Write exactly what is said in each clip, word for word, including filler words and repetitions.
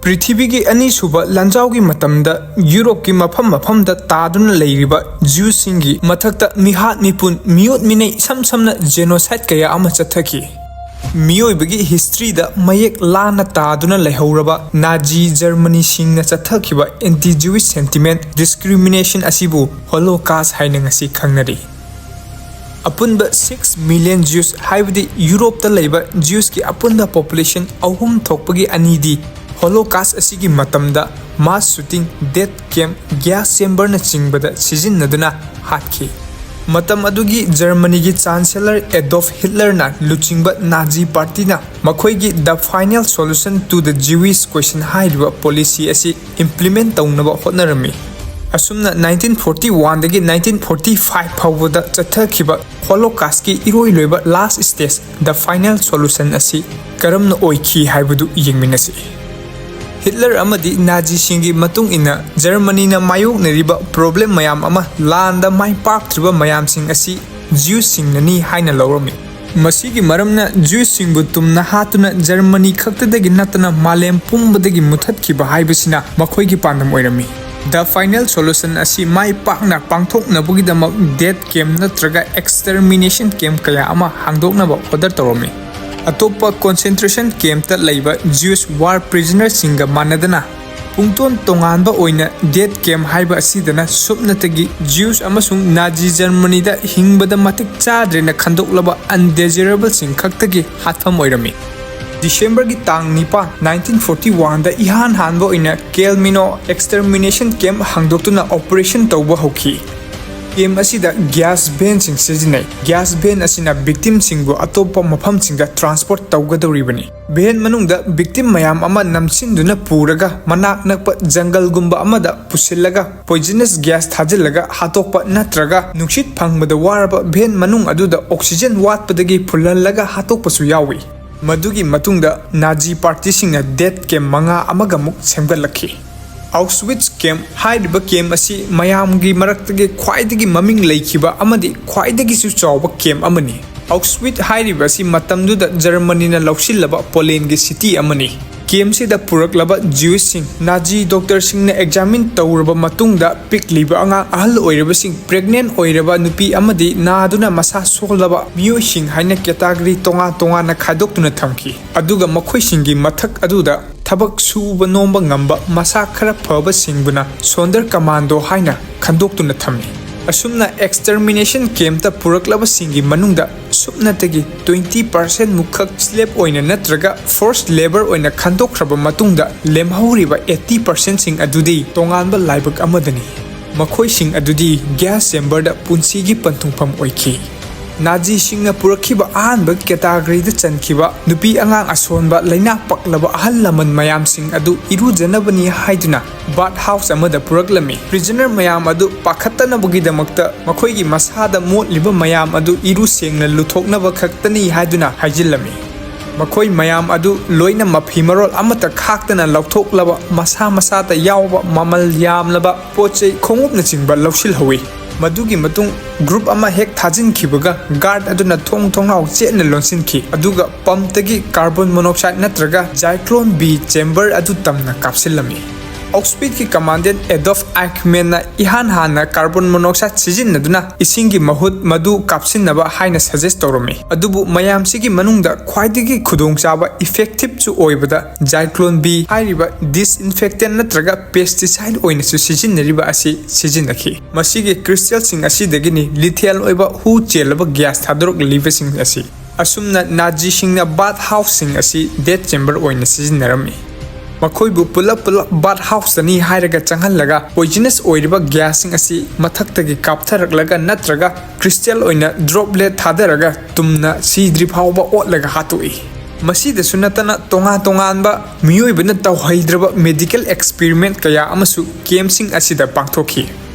ꯄ꯭ꯔꯤꯊꯤꯕꯤꯒꯤ ꯑꯅꯤꯁꯨꯕ ꯂꯥꯟꯖꯥꯎꯒꯤ ꯃꯇꯝꯗ ꯌꯨꯔꯣꯞꯀꯤ ꯃꯐꯝ ꯃꯐꯝꯗ ꯇꯥꯗꯨꯅ ꯂꯩꯔꯤꯕ ꯖ꯭ꯌꯨꯁꯁꯤꯡꯒꯤ ꯃꯊꯛꯇ ꯃꯤꯍꯥꯠ ꯃꯤꯄꯨꯟ, ꯃꯤꯑꯣꯠ ꯃꯤꯅꯩ, ꯏꯁꯝ ꯁꯝꯅ ꯖꯦꯅꯣꯁꯥꯏꯗ ꯀꯌꯥ ꯑꯃ ꯆꯠꯊꯈꯤ꯫ ꯃꯤꯑꯣꯏꯕꯒꯤ ꯍꯤꯁꯇ꯭ꯔꯤꯗ ꯃꯌꯦꯛ ꯂꯥꯟꯅ ꯇꯥꯗꯨꯅ ꯂꯩꯍꯧꯔꯕ ꯅꯥꯖꯤ ꯖꯔꯃꯅꯤꯁꯤꯡꯅ ꯆꯠꯊꯈꯤꯕ ꯑꯦꯟꯇꯤ ꯖ꯭ꯌꯨꯏꯁ ꯁꯦꯟꯇꯤꯃꯦꯟꯠ, ꯗꯤꯁꯀ꯭ꯔꯤꯃꯤꯅꯦꯁꯟ ꯑꯁꯤꯕꯨ ꯍꯣꯂꯣꯀꯥꯁ ꯍꯥꯏꯅ ꯉꯁꯤ ꯈꯪꯅꯔꯤ꯫ ꯑꯄꯨꯟꯕ ꯁꯤꯛꯁ ꯃꯤꯂꯤꯌꯟ ꯖ꯭ꯌꯨꯁ, ꯍꯥꯏꯕꯗꯤ ꯌꯨꯔꯣꯞꯇ ꯂꯩꯕ ꯖ꯭ꯌꯨꯁꯀꯤ ꯑꯄꯨꯟꯕ ꯄꯣꯄꯨꯂꯦꯁꯟ ꯑꯍꯨꯝ ꯊꯣꯛꯄꯒꯤ ꯑꯅꯤꯗꯤ ꯍꯣꯂꯣꯀꯥꯁ ꯑꯁꯤꯒꯤ ꯃꯇꯝꯗ ꯃꯥꯁ ꯁꯨꯇꯤꯡ, ꯗꯦꯠ ꯀꯦꯝꯞ, ꯒ꯭ꯌꯥꯁ ꯆꯦꯝꯕꯔꯅꯆꯤꯡꯕꯗ ꯁꯤꯖꯤꯟꯅꯗꯨꯅ ꯍꯥꯠꯈꯤ꯫ ꯃꯇꯝ ꯑꯗꯨꯒꯤ ꯖꯔꯃꯅꯤꯒꯤ ꯆꯥꯟꯁꯦꯂꯔ ꯑꯦꯗꯣꯜꯐ ꯍꯤꯠꯂꯔꯅ ꯂꯨꯆꯤꯡꯕ ꯅꯥꯖꯤ ꯄꯥꯔꯇꯤꯅ ꯃꯈꯣꯏꯒꯤ The Final Solution to the Jewish Question ꯍꯥꯏꯔꯤꯕ ꯄꯣꯂꯤꯁꯤ ꯑꯁꯤ ꯏꯝꯄ꯭ꯂꯤꯃꯦꯟꯠ ꯇꯧꯅꯕ ꯍꯣꯠꯅꯔꯝꯃꯤ꯫ ꯑꯁꯨꯝꯅ ꯅꯥꯏꯟꯇꯤꯟ ꯐꯣꯔꯇꯤ ꯋꯥꯟꯗꯒꯤ ꯅꯥꯏꯟꯇꯤꯟ ꯐꯣꯔꯇꯤ ꯐꯥꯏꯚ ꯐꯥꯎꯕꯗ ꯆꯠꯊꯈꯤꯕ ꯍꯣꯂꯣꯀꯥꯁꯀꯤ ꯏꯔꯣꯏ ꯂꯣꯏꯕ last stage, The Final Solution ꯑꯁꯤ ꯀꯔꯝꯅ ꯑꯣꯏꯈꯤ ꯍꯥꯏꯕꯗꯨ ꯌꯦꯡꯃꯤꯟꯅꯁꯤ꯫ ꯍꯤꯠꯂꯔ ꯑꯃꯗꯤ ꯅꯥꯖꯤꯁꯤꯡꯒꯤ ꯃꯇꯨꯡ ꯏꯟꯅ, ꯖꯔꯃꯅꯤꯅ ꯃꯥꯌꯣꯛꯅꯔꯤꯕ ꯄ꯭ꯔꯣꯕ꯭ꯂꯦꯝ ꯃꯌꯥꯝ ꯑꯃ, ꯂꯥꯟꯗ ꯃꯥꯏ ꯄꯥꯛꯇ꯭ꯔꯤꯕ ꯃꯌꯥꯝꯁꯤꯡ ꯑꯁꯤ ꯖ꯭ꯌꯨꯁꯁꯤꯡꯅꯅꯤ ꯍꯥꯏꯅ ꯂꯧꯔꯝꯃꯤ꯫ ꯃꯁꯤꯒꯤ ꯃꯔꯝꯅ ꯖ꯭ꯌꯨꯁꯁꯤꯡꯕꯨ ꯇꯨꯝꯅ ꯍꯥꯠꯇꯨꯅ ꯖꯔꯃꯅꯤ ꯈꯛꯇꯗꯒꯤ ꯅꯠꯇꯅ ꯃꯥꯂꯦꯝ ꯄꯨꯝꯕꯗꯒꯤ ꯃꯨꯊꯠꯈꯤꯕ ꯍꯥꯏꯕꯁꯤꯅ ꯃꯈꯣꯏꯒꯤ ꯄꯥꯟꯗꯝ ꯑꯣꯏꯔꯝꯃꯤ꯫ The Final Solution ꯑꯁꯤ ꯃꯥꯏ ꯄꯥꯛꯅ ꯄꯥꯡꯊꯣꯛꯅꯕꯒꯤꯗꯃꯛ ꯗꯦꯠ ꯀꯦꯝꯞ ꯅꯠꯇ꯭ꯔꯒ ꯑꯦꯛꯁꯇꯔꯃꯤꯅꯦꯁꯟ ꯀꯦꯝꯞ ꯀꯌꯥ ꯑꯃ ꯍꯥꯡꯗꯣꯛꯅꯕ ꯑꯣꯔꯗꯔ ꯇꯧꯔꯝꯃꯤ꯫ ꯑꯇꯣꯞꯄ ꯀꯣꯟꯁꯦꯟꯇ꯭ꯔꯦꯁꯟ ꯀꯦꯝꯞꯇ ꯂꯩꯕ ꯖ꯭ꯌꯨꯁ ꯋꯥꯔ ꯄ꯭ꯔꯤꯖꯅꯔꯁꯤꯡꯒ ꯃꯥꯟꯅꯗꯅ, ꯄꯨꯡꯇꯣꯟ ꯇꯣꯉꯥꯟꯕ ꯑꯣꯏꯅ ꯗꯦꯠ ꯀꯦꯝꯞ ꯍꯥꯏꯕ ꯑꯁꯤꯗꯅ ꯁꯨꯞꯅꯇꯒꯤ ꯖ꯭ꯌꯨꯁ ꯑꯃꯁꯨꯡ ꯅꯥꯖꯤ ꯖꯔꯃꯅꯤꯗ ꯍꯤꯡꯕꯗ ꯃꯇꯤꯛ ꯆꯥꯗ꯭ꯔꯦꯅ ꯈꯟꯗꯣꯛꯂꯕ ꯑꯟꯗꯦꯖꯤꯔꯦꯕꯜꯁꯤꯡ ꯈꯛꯇꯒꯤ ꯍꯥꯠꯐꯝ ꯑꯣꯏꯔꯝꯃꯤ꯫ ꯗꯤꯁꯦꯝꯕꯔꯒꯤ ꯇꯥꯡ ꯅꯤꯄꯥꯟ, ꯅꯥꯏꯟꯇꯤꯟ ꯐꯣꯔꯇꯤ ꯋꯥꯟꯗ ꯏꯍꯥꯟ ꯍꯥꯟꯕ ꯑꯣꯏꯅ ꯀꯦꯜꯃꯤꯅꯣ ꯑꯦꯛꯁꯇꯔꯃꯤꯅꯦꯁꯟ ꯀꯦꯝꯞ ꯍꯥꯡꯗꯣꯛꯇꯨꯅ ꯑꯣꯄꯔꯦꯁꯟ ꯇꯧꯕ ꯍꯧꯈꯤ꯫ ꯀꯦꯝꯞ ꯑꯁꯤꯗ ꯒ꯭ꯌꯥꯁ ꯚꯦꯟꯁꯤꯡ ꯁꯤꯖꯤꯟꯅꯩ꯫ ꯒ꯭ꯌꯥꯁ ꯚꯦꯟ ꯑꯁꯤꯅ ꯚꯤꯛꯇꯤꯝꯁꯤꯡꯕꯨ ꯑꯇꯣꯞꯄ ꯃꯐꯝꯁꯤꯡꯗ ꯇ꯭ꯔꯥꯟꯁꯄꯣꯔꯠ ꯇꯧꯒꯗꯧꯔꯤꯕꯅꯤ꯫ ꯚꯦꯟ ꯃꯅꯨꯡꯗ ꯚꯤꯛꯇꯤꯝ ꯃꯌꯥꯝ ꯑꯃ ꯅꯝꯁꯤꯟꯗꯨꯅ ꯄꯨꯔꯒ ꯃꯅꯥꯛ ꯅꯛꯄ ꯖꯪꯒꯜꯒꯨꯝꯕ ꯑꯃꯗ ꯄꯨꯁꯤꯜꯂꯒ ꯄꯣꯏꯖꯅꯁ ꯒ꯭ꯌꯥꯁ ꯊꯥꯖꯤꯜꯂꯒ ꯍꯥꯠꯇꯣꯛꯄ ꯅꯠꯇ꯭ꯔꯒ ꯅꯨꯡꯁꯤꯠ ꯐꯪꯕꯗ ꯋꯥꯔꯕ ꯚꯦꯟ ꯃꯅꯨꯡ ꯑꯗꯨꯗ ꯑꯣꯛꯁꯤꯖꯟ ꯋꯥꯠꯄꯗꯒꯤ ꯐꯨꯜꯍꯜꯂꯒ ꯍꯥꯠꯇꯣꯛꯄꯁꯨ ꯌꯥꯎꯏ꯫ ꯃꯗꯨꯒꯤ ꯃꯇꯨꯡꯗ ꯅꯥꯖꯤ ꯄꯥꯔꯇꯤꯁꯤꯡꯅ ꯗꯦꯠ ꯀꯦꯝꯞ ꯃꯉꯥ ꯑꯃꯒꯃꯨꯛ ꯁꯦꯝꯒꯠꯂꯛꯈꯤ꯫ ꯑꯥꯎꯁꯋꯤꯠꯖ ꯀꯦꯝꯞ ꯍꯥꯏꯔꯤꯕ ꯀꯦꯝꯞ ꯑꯁꯤ ꯃꯌꯥꯝꯒꯤ ꯃꯔꯛꯇꯒꯤ ꯈ꯭ꯋꯥꯏꯗꯒꯤ ꯃꯃꯤꯡ ꯂꯩꯈꯤꯕ ꯑꯃꯗꯤ ꯈ꯭ꯋꯥꯏꯗꯒꯤꯁꯨ ꯆꯥꯎꯕ ꯀꯦꯝꯞ ꯑꯃꯅꯤ꯫ ꯑꯥꯎꯁꯋꯤꯠꯖ ꯍꯥꯏꯔꯤꯕ ꯑꯁꯤ ꯃꯇꯝꯗꯨꯗ ꯖꯔꯃꯅꯤꯅ ꯂꯧꯁꯤꯜꯂꯕ ꯄꯣꯂꯦꯟꯒꯤ ꯁꯤꯇꯤ ꯑꯃꯅꯤ꯫ ꯀꯦꯝꯁꯤꯗ ꯄꯨꯔꯛꯂꯕ ꯖ꯭ꯌꯨꯁꯁꯤꯡ ꯅꯥꯖꯤ ꯗꯣꯛꯇꯔꯁꯤꯡꯅ ꯑꯦꯛꯖꯥꯃꯤꯟ ꯇꯧꯔꯕ ꯃꯇꯨꯡꯗ, ꯄꯤꯛꯂꯤꯕ ꯑꯉꯥꯡ, ꯑꯍꯜ ꯑꯣꯏꯔꯕꯁꯤꯡ, ꯄ꯭ꯔꯦꯒꯅꯦꯟ ꯑꯣꯏꯔꯕ ꯅꯨꯄꯤ ꯑꯃꯗꯤ ꯅꯥꯗꯨꯅ ꯃꯁꯥ ꯁꯣꯜꯂꯕ ꯃꯤꯑꯣꯏꯁꯤꯡ ꯍꯥꯏꯅ ꯀꯦꯇꯥꯒꯣꯔꯤ ꯇꯣꯉꯥꯟ ꯇꯣꯉꯥꯟꯅ ꯈꯥꯏꯗꯣꯛꯇꯨꯅ ꯊꯝꯈꯤ꯫ ꯑꯗꯨꯒ ꯃꯈꯣꯏꯁꯤꯡꯒꯤ ꯃꯊꯛ ꯑꯗꯨꯗ ꯊꯕꯛ ꯁꯨꯕ ꯅꯣꯝꯕ ꯉꯝꯕ ꯃꯁꯥ ꯈꯔ ꯐꯕꯁꯤꯡꯕꯨꯅ ꯁꯣꯟꯗꯔ ꯀꯃꯥꯟꯗꯣ ꯍꯥꯏꯅ ꯈꯟꯗꯣꯛꯇꯨꯅ ꯊꯝꯃꯤ꯫ ꯑꯁꯨꯝꯅ ꯑꯦꯛꯁꯇꯔꯃꯤꯅꯦꯁꯟ ꯀꯦꯝꯇ ꯄꯨꯔꯛꯂꯕꯁꯤꯡꯒꯤ ꯃꯅꯨꯡꯗ ꯁꯨꯞꯅꯇꯒꯤ ꯇ꯭ꯋꯦꯟꯇꯤ ꯄꯥꯔꯁꯦꯟ ꯃꯨꯛꯈꯛ ꯁ꯭ꯂꯦꯕ ꯑꯣꯏꯅ ꯅꯠꯇ꯭ꯔꯒ ꯐꯣꯔꯁ ꯂꯦꯕꯔ ꯑꯣꯏꯅ ꯈꯟꯗꯣꯛꯈ꯭ꯔꯕ ꯃꯇꯨꯡꯗ, ꯂꯦꯝꯍꯧꯔꯤꯕ ꯑꯩꯠꯇꯤ ꯄꯥꯔꯁꯦꯟꯁꯤꯡ ꯑꯗꯨꯗꯤ ꯇꯣꯉꯥꯟꯕ ꯂꯥꯏꯕꯛ ꯑꯃꯗꯅꯤ꯫ ꯃꯈꯣꯏꯁꯤꯡ ꯑꯗꯨꯗꯤ ꯒ꯭ꯌꯥꯁ ꯆꯦꯝꯕꯔꯗ ꯄꯨꯟꯁꯤꯒꯤ ꯄꯟꯊꯨꯡꯐꯝ ꯑꯣꯏꯈꯤ꯫ ꯅꯥꯖꯤꯁꯤꯡꯅ ꯄꯨꯔꯛꯈꯤꯕ ꯑꯍꯥꯟꯕ ꯀꯦꯇꯥꯒꯣꯔꯤꯗ ꯆꯟꯈꯤꯕ ꯅꯨꯄꯤ ꯑꯉꯥꯡ ꯑꯁꯣꯟꯕ ꯂꯩꯅꯥ ꯄꯛꯂꯕ ꯑꯍꯜ ꯂꯃꯟ ꯃꯌꯥꯝꯁꯤꯡ ꯑꯗꯨ ꯏꯔꯨꯖꯅꯕꯅꯤ ꯍꯥꯏꯗꯨꯅ ꯕꯥꯠ ꯍꯥꯎꯁ ꯑꯃꯗ ꯄꯨꯔꯛꯂꯝꯃꯤ꯫ ꯄ꯭ꯔꯤꯖꯅꯔ ꯃꯌꯥꯝ ꯑꯗꯨ ꯄꯥꯈꯠꯇꯅꯕꯒꯤꯗꯃꯛꯇ ꯃꯈꯣꯏꯒꯤ ꯃꯁꯥꯗ ꯃꯣꯠꯂꯤꯕ ꯃꯌꯥꯝ ꯑꯗꯨ ꯏꯔꯨ ꯁꯦꯡꯅ ꯂꯨꯊꯣꯛꯅꯕ ꯈꯛꯇꯅꯤ ꯍꯥꯏꯗꯨꯅ ꯍꯥꯏꯖꯤꯜꯂꯝꯃꯤ꯫ ꯃꯈꯣꯏ ꯃꯌꯥꯝ ꯑꯗꯨ ꯂꯣꯏꯅ ꯃꯐꯤ ꯃꯔꯣꯜ ꯑꯃꯠꯇ ꯈꯥꯛꯇꯅ ꯂꯧꯊꯣꯛꯂꯕ, ꯃꯁꯥ ꯃꯁꯥꯗ ꯌꯥꯎꯕ ꯃꯃꯜ ꯌꯥꯝꯂꯕ ꯄꯣꯠ ꯆꯩ, ꯈꯣꯡꯎꯞꯅꯆꯤꯡꯕ ꯂꯧꯁꯤꯜꯍꯧꯏ꯫ ꯃꯗꯨꯒꯤ ꯃꯇꯨꯡ ꯒ꯭ꯔꯨꯞ ꯑꯃ ꯍꯦꯛ ꯊꯥꯖꯤꯟꯈꯤꯕꯒ, ꯒꯥꯔꯗ ꯑꯗꯨꯅ ꯊꯣꯡ ꯊꯣꯡꯅꯥꯎ ꯆꯦꯠꯅ ꯂꯣꯟꯁꯤꯟꯈꯤ, ꯑꯗꯨꯒ ꯄꯝꯞꯇꯒꯤ ꯀꯥꯔꯕꯣꯟ ꯃꯣꯅꯣꯛꯁꯥꯏꯗ ꯅꯠꯇ꯭ꯔꯒ ꯖꯥꯏꯀ꯭ꯂꯣꯟ ꯕꯤ ꯆꯦꯝꯕꯔ ꯑꯗꯨ ꯇꯝꯅ ꯀꯥꯞꯁꯤꯜꯂꯝꯃꯤ꯫ ꯑꯣꯛꯁꯄꯤꯠꯀꯤ ꯀꯃꯥꯟꯗꯦꯟ ꯑꯦꯗꯣꯜꯐ ꯑꯥꯏꯛꯃꯦꯟꯅ ꯏꯍꯥꯟ ꯍꯥꯟꯅ ꯀꯥꯔꯕꯣꯟ ꯃꯣꯅꯣꯛꯁꯥꯏꯗ ꯁꯤꯖꯤꯟꯅꯗꯨꯅ ꯏꯁꯤꯡꯒꯤ ꯃꯍꯨꯠ ꯃꯗꯨ ꯀꯥꯞꯁꯤꯟꯅꯕ ꯍꯥꯏꯅ ꯁꯖꯦꯁ ꯇꯧꯔꯝꯃꯤ꯫ ꯑꯗꯨꯕꯨ ꯃꯌꯥꯝꯁꯤꯒꯤ ꯃꯅꯨꯡꯗ ꯈ꯭ꯋꯥꯏꯗꯒꯤ ꯈꯨꯗꯣꯡꯆꯥꯕ, ꯏꯐꯦꯛꯇꯤꯞꯁꯨ ꯑꯣꯏꯕꯗ ꯖꯥꯏꯀ꯭ꯂꯣꯟ ꯕꯤ ꯍꯥꯏꯔꯤꯕ ꯗꯤꯁꯏꯟꯐꯦꯛꯇꯦꯟ ꯅꯠꯇ꯭ꯔꯒ ꯄꯦꯁꯇꯤꯁꯥꯏꯗ ꯑꯣꯏꯅꯁꯨ ꯁꯤꯖꯤꯟꯅꯔꯤꯕ ꯑꯁꯤ ꯁꯤꯖꯤꯟꯅꯈꯤ꯫ ꯃꯁꯤꯒꯤ ꯀ꯭ꯔꯤꯁꯇꯦꯜꯁꯤꯡ ꯑꯁꯤꯗꯒꯤꯅꯤ ꯂꯤꯊꯦꯜ ꯑꯣꯏꯕ ꯍꯨ ꯆꯦꯜꯂꯕ ꯒ꯭ꯌꯥꯁ ꯊꯥꯗꯣꯔꯛꯂꯤꯕꯁꯤꯡ ꯑꯁꯤ꯫ ꯑꯁꯨꯝꯅ ꯅꯥꯖꯤꯁꯤꯡꯅ ꯕꯥꯠ ꯍꯥꯎꯁꯁꯤꯡ ꯑꯁꯤ ꯗꯦꯠ ꯆꯦꯝꯕꯔ ꯑꯣꯏꯅ ꯁꯤꯖꯤꯟꯅꯔꯝꯃꯤ꯫ ꯃꯈꯣꯏꯕꯨ ꯄꯨꯂꯞ ꯄꯨꯂꯞ ꯕꯥꯠ ꯍꯥꯎꯁꯇꯅꯤ ꯍꯥꯏꯔꯒ ꯆꯪꯍꯜꯂꯒ, ꯄꯣꯏꯖꯅꯁ ꯑꯣꯏꯔꯤꯕ ꯒ꯭ꯌꯥꯁꯁꯤꯡ ꯑꯁꯤ ꯃꯊꯛꯇꯒꯤ ꯀꯥꯞꯊꯔꯛꯂꯒ ꯅꯠꯇ꯭ꯔꯒ ꯀ꯭ꯔꯤꯁꯇꯦꯜ ꯑꯣꯏꯅ ꯗ꯭ꯔꯣꯞꯂꯦꯠ ꯊꯥꯗꯔꯒ ꯇꯨꯝꯅ ꯁꯤꯗ꯭ꯔꯤ ꯐꯥꯎꯕ ꯑꯣꯠꯂꯒ ꯍꯥꯠꯇꯣꯛꯏ꯫ ꯃꯁꯤꯗꯁꯨ ꯅꯠꯇꯅ ꯇꯣꯉꯥꯟ ꯇꯣꯉꯥꯟꯕ ꯃꯤꯑꯣꯏꯕꯅ ꯇꯧꯍꯩꯗ꯭ꯔꯕ ꯃꯦꯗꯤꯀꯦꯜ ꯑꯦꯛꯁꯄꯤꯔꯤꯃꯦꯟꯠ ꯀꯌꯥ ꯑꯃꯁꯨ ꯀꯦꯝꯞꯁꯤꯡ ꯑꯁꯤꯗ ꯄꯥꯡꯊꯣꯛꯈꯤ꯫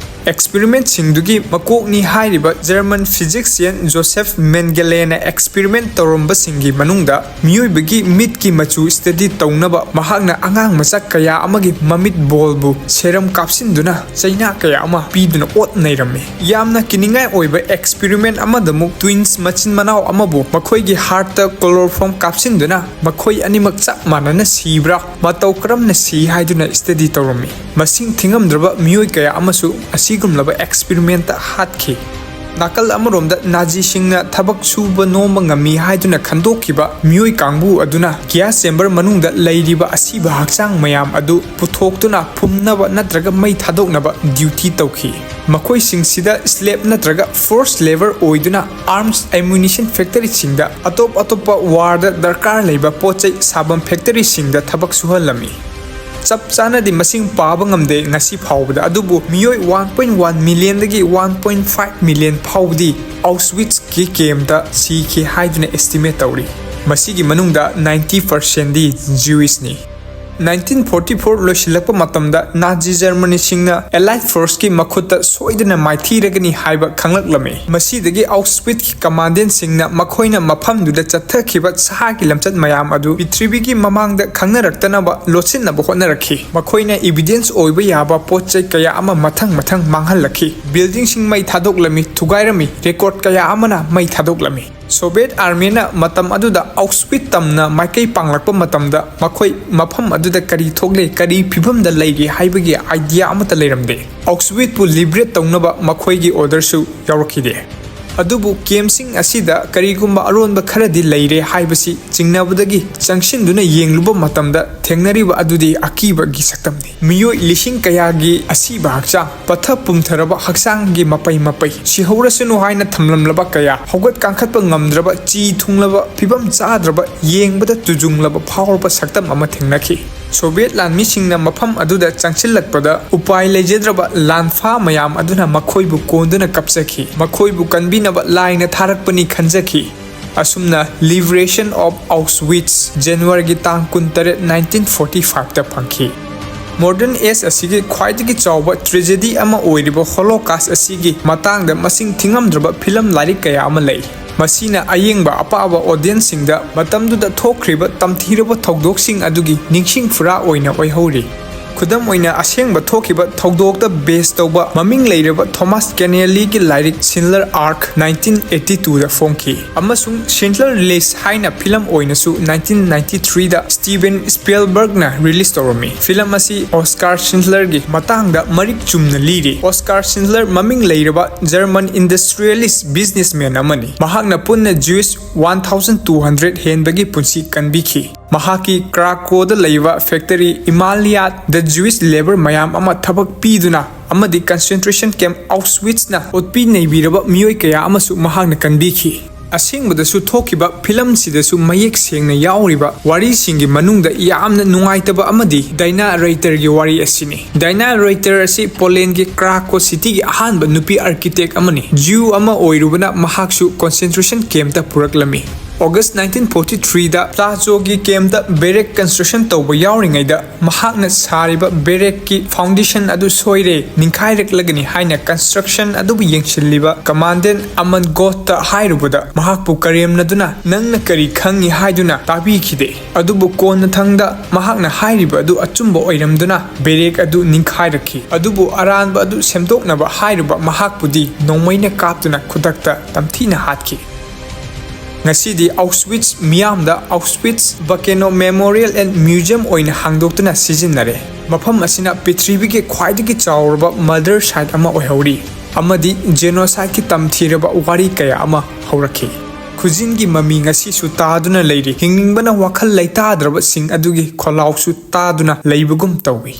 ꯑꯦꯛꯁꯄꯦꯔꯤꯃꯦꯟꯠꯁꯤꯡꯗꯨꯒꯤ ꯃꯀꯣꯛꯅꯤ ꯍꯥꯏꯔꯤꯕ ꯖꯔꯃꯟ ꯐꯤꯖꯤꯛꯁꯤꯌꯟ ꯖꯣꯁꯦꯐ ꯃꯦꯟꯒꯦꯂꯦꯅ ꯑꯦꯛꯁꯄꯦꯔꯤꯃꯦꯟꯠ ꯇꯧꯔꯝꯕꯁꯤꯡꯒꯤ ꯃꯅꯨꯡꯗ ꯃꯤꯑꯣꯏꯕꯒꯤ ꯃꯤꯠꯀꯤ ꯃꯆꯨ ꯁ꯭ꯇꯗꯤ ꯇꯧꯅꯕ ꯃꯍꯥꯛꯅ ꯑꯉꯥꯡ ꯃꯆꯥ ꯀꯌꯥ ꯑꯃꯒꯤ ꯃꯃꯤꯠ ꯕꯣꯜꯕꯨ ꯁꯦꯔꯝ ꯀꯥꯞꯁꯤꯟꯗꯨꯅ ꯆꯩꯅꯥ ꯀꯌꯥ ꯑꯃ ꯄꯤꯗꯨꯅ ꯑꯣꯠ ꯅꯩꯔꯝꯃꯤ꯫ ꯌꯥꯝꯅ ꯀꯤꯅꯤꯡꯉꯥꯏ ꯑꯣꯏꯕ ꯑꯦꯛꯁꯄꯦꯔꯤꯃꯦꯟꯠ ꯑꯃꯗꯃꯨꯛ ꯇ꯭ꯋꯤꯟꯁ ꯃꯆꯤꯟ ꯃꯅꯥꯎ ꯑꯃꯕꯨ ꯃꯈꯣꯏꯒꯤ ꯍꯥꯔꯠꯇ ꯀ꯭ꯂꯣꯔꯣꯐꯣꯝ ꯀꯥꯞꯁꯤꯟꯗꯨꯅ ꯃꯈꯣꯏ ꯑꯅꯤꯃꯛ ꯆꯞ ꯃꯥꯟꯅꯅ ꯁꯤꯕ꯭ꯔꯥ, ꯃꯇꯧ ꯀꯔꯝꯅ ꯁꯤ ꯍꯥꯏꯗꯨꯅ ꯁ꯭ꯇꯗꯤ ꯇꯧꯔꯝꯃꯤ꯫ ꯃꯁꯤꯡ ꯊꯤꯉꯝꯗ꯭ꯔꯕ ꯃꯤꯑꯣꯏ ꯀꯌꯥ ꯑꯃꯁꯨ ꯑꯁꯤꯒꯨꯝꯂꯕ ꯑꯦꯛꯁꯄꯦꯔꯤꯃꯦꯟꯠꯇ ꯍꯥꯠꯈꯤ꯫ ꯅꯥꯀꯜ ꯑꯃꯔꯣꯝꯗ ꯅꯥꯖꯤꯁꯤꯡꯅ ꯊꯕꯛ ꯁꯨꯕ ꯅꯣꯝꯕ ꯉꯝꯃꯤ ꯍꯥꯏꯗꯨꯅ ꯈꯟꯗꯣꯛꯈꯤꯕ ꯃꯤꯑꯣꯏ ꯀꯥꯡꯕꯨ ꯑꯗꯨꯅ ꯒ꯭ꯌꯥꯁ ꯆꯦꯝꯕꯔ ꯃꯅꯨꯡꯗ ꯂꯩꯔꯤꯕ ꯑꯁꯤꯕ ꯍꯛꯆꯥꯡ ꯃꯌꯥꯝ ꯑꯗꯨ ꯄꯨꯊꯣꯛꯇꯨꯅ ꯐꯨꯝꯅꯕ ꯅꯠꯇ꯭ꯔꯒ ꯃꯩ ꯊꯥꯗꯣꯛꯅꯕ ꯗ꯭ꯌꯨꯇꯤ ꯇꯧꯈꯤ꯫ ꯃꯈꯣꯏꯁꯤꯡꯁꯤꯗ ꯁ꯭ꯂꯦꯕ ꯅꯠꯇ꯭ꯔꯒ ꯐꯣꯔꯁ ꯂꯦꯕꯔ ꯑꯣꯏꯗꯨꯅ ꯑꯥꯔꯝꯁ ꯑꯦꯃꯨꯅꯤꯁꯟ ꯐꯦꯛꯇꯔꯤꯁꯤꯡꯗ, ꯑꯇꯣꯞ ꯑꯇꯣꯞꯄ ꯋꯥꯔꯗ ꯗꯔꯀꯥꯔ ꯂꯩꯕ ꯄꯣꯠ ꯆꯩ ꯁꯥꯐꯝ ꯐꯦꯛꯇꯔꯤꯁꯤꯡꯗ ꯊꯕꯛ ꯁꯨꯍꯜꯂꯝꯃꯤ꯫ ꯆꯞ ꯆꯥꯅꯗꯤ ꯃꯁꯤꯡ ꯄꯥꯕ ꯉꯝꯗꯦ ꯉꯁꯤ ꯐꯥꯎꯕꯗ, ꯑꯗꯨꯕꯨ ꯃꯤꯑꯣꯏ ꯋꯥꯟ ꯄꯣꯏꯟ ꯋꯥꯟ ꯃꯤꯂꯤꯌꯟꯗꯒꯤ ꯋꯥꯟ ꯄꯣꯏꯟ ꯐꯥꯏꯚ ꯃꯤꯂꯤꯌꯟ ꯐꯥꯎꯕꯗꯤ ꯑꯥꯎꯁꯋꯤꯠꯁꯀꯤ ꯀꯦꯝꯞꯇ ꯁꯤꯈꯤ ꯍꯥꯏꯗꯨꯅ ꯑꯦꯁꯇꯤꯃꯦꯠ ꯇꯧꯔꯤ꯫ ꯃꯁꯤꯒꯤ ꯃꯅꯨꯡꯗ ꯅꯥꯏꯟꯇꯤ ꯄꯔꯁꯦꯟꯗꯤ ꯖ꯭ꯌꯨꯏꯁꯅꯤ꯫ ꯅꯥꯏꯟꯇꯤꯟ ꯐꯣꯔꯇꯤ ꯐꯣꯔ ꯂꯣꯏꯁꯤꯜꯂꯛꯄ ꯃꯇꯝꯗ ꯅꯥꯖꯤ ꯖꯔꯃꯅꯤꯁꯤꯡꯅ ꯑꯦꯂꯥꯏꯠ ꯐꯣꯔꯁꯀꯤ ꯃꯈꯨꯠꯇ ꯁꯣꯏꯗꯅ ꯃꯥꯏꯊꯤꯔꯒꯅꯤ ꯍꯥꯏꯕ ꯈꯪꯂꯛꯂꯝꯃꯤ꯫ ꯃꯁꯤꯗꯒꯤ ꯑꯥꯎꯁꯋꯤꯠꯁꯀꯤ ꯀꯃꯥꯟꯗꯦꯟꯁꯤꯡꯅ ꯃꯈꯣꯏꯅ ꯃꯐꯝꯗꯨꯗ ꯆꯠꯊꯈꯤꯕ ꯁꯥꯒꯤ ꯂꯝꯆꯠ ꯃꯌꯥꯝ ꯑꯗꯨ ꯄ꯭ꯔꯤꯊꯤꯕꯤꯒꯤ ꯃꯃꯥꯡꯗ ꯈꯪꯅꯔꯛꯇꯅꯕ ꯂꯣꯠꯁꯤꯟꯅꯕ ꯍꯣꯠꯅꯔꯛꯈꯤ꯫ ꯃꯈꯣꯏꯅ ꯏꯚꯤꯗꯦꯟꯁ ꯑꯣꯏꯕ ꯌꯥꯕ ꯄꯣꯠ ꯆꯩ ꯀꯌꯥ ꯑꯃ ꯃꯊꯪ ꯃꯊꯪ ꯃꯥꯡꯍꯜꯂꯛꯈꯤ꯫ ꯕꯤꯜꯗꯤꯡꯁꯤꯡ ꯃꯩ ꯊꯥꯗꯣꯛꯂꯝꯃꯤ, ꯊꯨꯒꯥꯏꯔꯝꯃꯤ, ꯔꯦꯀꯣꯔꯗ ꯀꯌꯥ ꯑꯃꯅ ꯃꯩ ꯊꯥꯗꯣꯛꯂꯝꯃꯤ꯫ ꯁꯣꯚꯤꯌꯦꯠ ꯑꯥꯔꯃꯤꯅ ꯃꯇꯝ ꯑꯗꯨꯗ ꯑꯥꯎꯁꯋꯤꯠꯁ ꯇꯝꯅ ꯃꯥꯏꯀꯩ ꯄꯥꯡꯂꯛꯄ ꯃꯇꯝꯗ, ꯃꯈꯣꯏ ꯃꯐꯝ ꯑꯗꯨꯗ ꯀꯔꯤ ꯊꯣꯛꯂꯤ, ꯀꯔꯤ ꯐꯤꯕꯝꯗ ꯂꯩꯔꯤ ꯍꯥꯏꯕꯒꯤ ꯑꯥꯏꯗꯤꯌꯥ ꯑꯃꯠꯇ ꯂꯩꯔꯝꯗꯦ꯫ ꯑꯥꯎꯁꯋꯤꯠꯁꯄꯨ ꯂꯤꯕꯔꯦꯠ ꯇꯧꯅꯕ ꯃꯈꯣꯏꯒꯤ ꯑꯣꯔꯗꯔꯁꯨ ꯌꯥꯎꯔꯛꯈꯤꯗꯦ꯫ ꯑꯗꯨꯕꯨ ꯀꯦꯝꯞꯁꯤꯡ ꯑꯁꯤꯗ ꯀꯔꯤꯒꯨꯝꯕ ꯑꯔꯣꯟꯕ ꯈꯔꯗꯤ ꯂꯩꯔꯦ ꯍꯥꯏꯕꯁꯤ ꯆꯤꯡꯅꯕꯗꯒꯤ ꯆꯪꯁꯤꯟꯗꯨꯅ ꯌꯦꯡꯂꯨꯕ ꯃꯇꯝꯗ ꯊꯦꯡꯅꯔꯤꯕ ꯑꯗꯨꯗꯤ ꯑꯀꯤꯕꯒꯤ ꯁꯛꯇꯝꯅꯤ꯫ ꯃꯤꯑꯣꯏ ꯂꯤꯁꯤꯡ ꯀꯌꯥꯒꯤ ꯑꯁꯤꯕ ꯍꯛꯆꯥꯡ, ꯄꯠꯊ ꯄꯨꯝꯊꯔꯕ ꯍꯛꯆꯥꯡꯒꯤ ꯃꯄꯩ ꯃꯄꯩ, ꯁꯤꯍꯧꯔꯁꯅꯨ ꯍꯥꯏꯅ ꯊꯝꯂꯝꯂꯕ ꯀꯌꯥ, ꯍꯧꯒꯠ ꯀꯥꯡꯈꯠꯄ ꯉꯝꯗ꯭ꯔꯕ, ꯆꯤ ꯊꯨꯡꯂꯕ, ꯐꯤꯕꯝ ꯆꯥꯗ꯭ꯔꯕ, ꯌꯦꯡꯕꯗ ꯇꯨꯖꯨꯡꯂꯕ ꯐꯥꯎꯔꯕ ꯁꯛꯇꯝ ꯑꯃ ꯊꯦꯡꯅꯈꯤ꯫ ꯁꯣꯚꯤꯌꯦꯠ ꯂꯥꯟꯃꯤꯁꯤꯡꯅ ꯃꯐꯝ ꯑꯗꯨꯗ ꯆꯪꯁꯤꯜꯂꯛꯄꯗ ꯎꯄꯥꯏ ꯂꯩꯖꯗ꯭ꯔꯕ ꯂꯥꯟꯐꯥ ꯃꯌꯥꯝ ꯑꯗꯨꯅ ꯃꯈꯣꯏꯕꯨ ꯀꯣꯟꯗꯨꯅ ꯀꯞꯆꯈꯤ꯫ ꯃꯈꯣꯏꯕꯨ ꯀꯟꯕꯤꯅꯕ ꯂꯥꯏꯅ ꯊꯥꯔꯛꯄꯅꯤ ꯈꯟꯖꯈꯤ꯫ ꯑꯁꯨꯝꯅ Liberation of Auschwitz ꯖꯅꯋꯥꯔꯤꯒꯤ ꯇꯥꯡ ꯀꯨꯟꯇꯔꯦꯠ, ꯅꯥꯏꯟꯇꯤꯟ ꯐꯣꯔꯇꯤ ꯐꯥꯏꯚꯇ ꯐꯪꯈꯤ꯫ Modern Age ꯑꯁꯤꯒꯤ ꯈ꯭ꯋꯥꯏꯗꯒꯤ ꯆꯥꯎꯕ tragedy ꯑꯃ ꯑꯣꯏꯔꯤꯕ Holocaust ꯑꯁꯤꯒꯤ ꯃꯇꯥꯡꯗ ꯃꯁꯤꯡ ꯊꯤꯉꯝꯗ꯭ꯔꯕ ꯐꯤꯂꯝ ꯂꯥꯏꯔꯤꯛ ꯀꯌꯥ ꯑꯃ ꯂꯩ꯫ ꯃꯁꯤꯅ ꯑꯌꯦꯡꯕ ꯑꯄꯥꯕ audienceꯁꯤꯡꯗ ꯃꯇꯝꯗꯨꯗ ꯊꯣꯛꯈ꯭ꯔꯤꯕ ꯇꯝꯊꯤꯔꯕ ꯊꯧꯗꯣꯛꯁꯤꯡ ꯑꯗꯨꯒꯤ ꯅꯤꯡꯁꯤꯡ ꯐꯨꯔꯥ ꯑꯣꯏꯅ ꯑꯣꯏꯍꯧꯔꯤ꯫ ꯈꯨꯗꯝ ꯑꯣꯏꯅ, ꯑꯁꯦꯡꯕ ꯊꯣꯛꯈꯤꯕ ꯊꯧꯗꯣꯛꯇ base ꯇꯧꯕ ꯃꯃꯤꯡ ꯂꯩꯔꯕ Thomas Keneallyꯒꯤ ꯂꯥꯏꯔꯤꯛ Schindler Ark nineteen eighty twoꯗ ꯐꯣꯡꯈꯤ, ꯑꯃꯁꯨꯡ Schindler List ꯍꯥꯏꯅ ꯐꯤꯂꯝ ꯑꯣꯏꯅꯁꯨ nineteen ninety threeꯗ Steven Spielbergꯅ release ꯇꯧꯔꯝꯃꯤ꯫ ꯐꯤꯂꯝ ꯑꯁꯤ Oskar Schindlerꯒꯤ ꯃꯇꯥꯡꯗ ꯃꯔꯤꯛ ꯆꯨꯝꯅ ꯂꯤꯔꯤ꯫ Oskar Schindler ꯃꯃꯤꯡ ꯂꯩꯔꯕ German industrialist businessman ꯑꯃꯅꯤ꯫ ꯃꯍꯥꯛꯅ ꯄꯨꯟꯅ Jewish one thousand two hundred ꯍꯦꯟꯕꯒꯤ ꯄꯨꯟꯁꯤ ꯀꯟꯕꯤꯈꯤ꯫ ꯃꯍꯥꯛꯀꯤ Krakowꯗ ꯂꯩꯕ factory Emaliat-ꯗ Jewish labour ꯃꯌꯥꯝ ꯑꯃ ꯊꯕꯛ ꯄꯤꯗꯨꯅ ꯑꯃꯗꯤ concentration camp Auschwitzꯅ ꯑꯣꯠꯄꯤ ꯅꯩꯕꯤꯔꯕ ꯃꯤꯑꯣꯏ ꯀꯌꯥ ꯑꯃꯁꯨ ꯃꯍꯥꯛꯅ ꯀꯟꯕꯤꯈꯤ꯫ ꯑꯁꯦꯡꯕꯗꯁꯨ ꯊꯣꯛꯈꯤꯕ ꯐꯤꯂꯝꯁꯤꯗꯁꯨ ꯃꯌꯦꯛ ꯁꯦꯡꯅ ꯌꯥꯎꯔꯤꯕ ꯋꯥꯔꯤꯁꯤꯡꯒꯤ ꯃꯅꯨꯡꯗ ꯌꯥꯝꯅ ꯅꯨꯡꯉꯥꯏꯇꯕ ꯑꯃꯗꯤ Dinah Reiterꯒꯤ ꯋꯥꯔꯤ ꯑꯁꯤꯅꯤ꯫ Dinah Reiter ꯑꯁꯤ Polandꯒꯤ Krakow cityꯒꯤ ꯑꯍꯥꯟꯕ ꯅꯨꯄꯤ architect ꯑꯃꯅꯤ꯫ Jew ꯑꯃ ꯑꯣꯏꯔꯨꯕꯅ ꯃꯍꯥꯛꯁꯨ concentration campꯇ ꯄꯨꯔꯛꯂꯝꯃꯤ꯫ August nineteen forty threeꯗ Dachauꯒꯤ campꯇ barrack construction ꯇꯧꯕ ꯌꯥꯎꯔꯤꯉꯩꯗ ꯃꯍꯥꯛꯅ ꯁꯥꯔꯤꯕ barrackꯀꯤ foundation ꯑꯗꯨ ꯁꯣꯏꯔꯦ, ꯅꯤꯡꯈꯥꯏꯔꯛꯂꯒꯅꯤ ꯍꯥꯏꯅ construction ꯑꯗꯨꯕꯨ ꯌꯦꯡꯁꯤꯜꯂꯤꯕ commandant Armand Gothꯇ ꯍꯥꯏꯔꯨꯕꯗ, ꯃꯍꯥꯛꯄꯨ ꯀꯔꯦꯝꯅꯗꯨꯅ "ꯅꯪꯅ ꯀꯔꯤ ꯈꯪꯉꯤ?" ꯍꯥꯏꯗꯨꯅ ꯇꯥꯕꯤꯈꯤꯗꯦ꯫ ꯑꯗꯨꯕꯨ ꯀꯣꯟꯅꯊꯪꯗ ꯃꯍꯥꯛꯅ ꯍꯥꯏꯔꯤꯕ ꯑꯗꯨ ꯑꯆꯨꯝꯕ ꯑꯣꯏꯔꯝꯗꯨꯅ barrack ꯑꯗꯨ ꯅꯤꯡꯈꯥꯏꯔꯛꯈꯤ꯫ ꯑꯗꯨꯕꯨ ꯑꯔꯥꯟꯕ ꯑꯗꯨ ꯁꯦꯝꯗꯣꯛꯅꯕ ꯍꯥꯏꯔꯨꯕ ꯃꯍꯥꯛꯄꯨꯗꯤ ꯅꯣꯡꯃꯩꯅ ꯀꯥꯞꯇꯨꯅ ꯈꯨꯗꯛꯇ ꯇꯝꯊꯤꯅ ꯍꯥꯠꯈꯤ꯫ ꯉꯁꯤꯗꯤ Auschwitz ꯃꯤꯌꯥꯝꯗ Auschwitz-Birkenau Memorial and Museum ꯑꯣꯏꯅ ꯍꯥꯡꯗꯣꯛꯇꯨꯅ ꯁꯤꯖꯤꯟꯅꯔꯦ꯫ ꯃꯐꯝ ꯑꯁꯤꯅ ꯄ꯭ꯔꯤꯊꯤꯕꯤꯒꯤ ꯈ꯭ꯋꯥꯏꯗꯒꯤ ꯆꯥꯎꯔꯕ murder site ꯑꯃ ꯑꯣꯏꯍꯧꯔꯤ, ꯑꯃꯗꯤ genocideꯀꯤ ꯇꯝꯊꯤꯔꯕ ꯋꯥꯔꯤ ꯀꯌꯥ ꯑꯃ ꯍꯧꯔꯛꯈꯤ꯫ ꯈꯨꯖꯤꯟꯒꯤ ꯃꯃꯤ ꯉꯁꯤꯁꯨ ꯇꯥꯗꯨꯅ ꯂꯩꯔꯤ꯫ ꯍꯤꯡꯅꯤꯡꯕꯅ ꯋꯥꯈꯜ ꯂꯩꯇꯥꯗ꯭ꯔꯕꯁꯤꯡ ꯑꯗꯨꯒꯤ ꯈꯣꯜꯂꯥꯎꯁꯨ ꯇꯥꯗꯨꯅ ꯂꯩꯕꯒꯨꯝ ꯇꯧꯏ꯫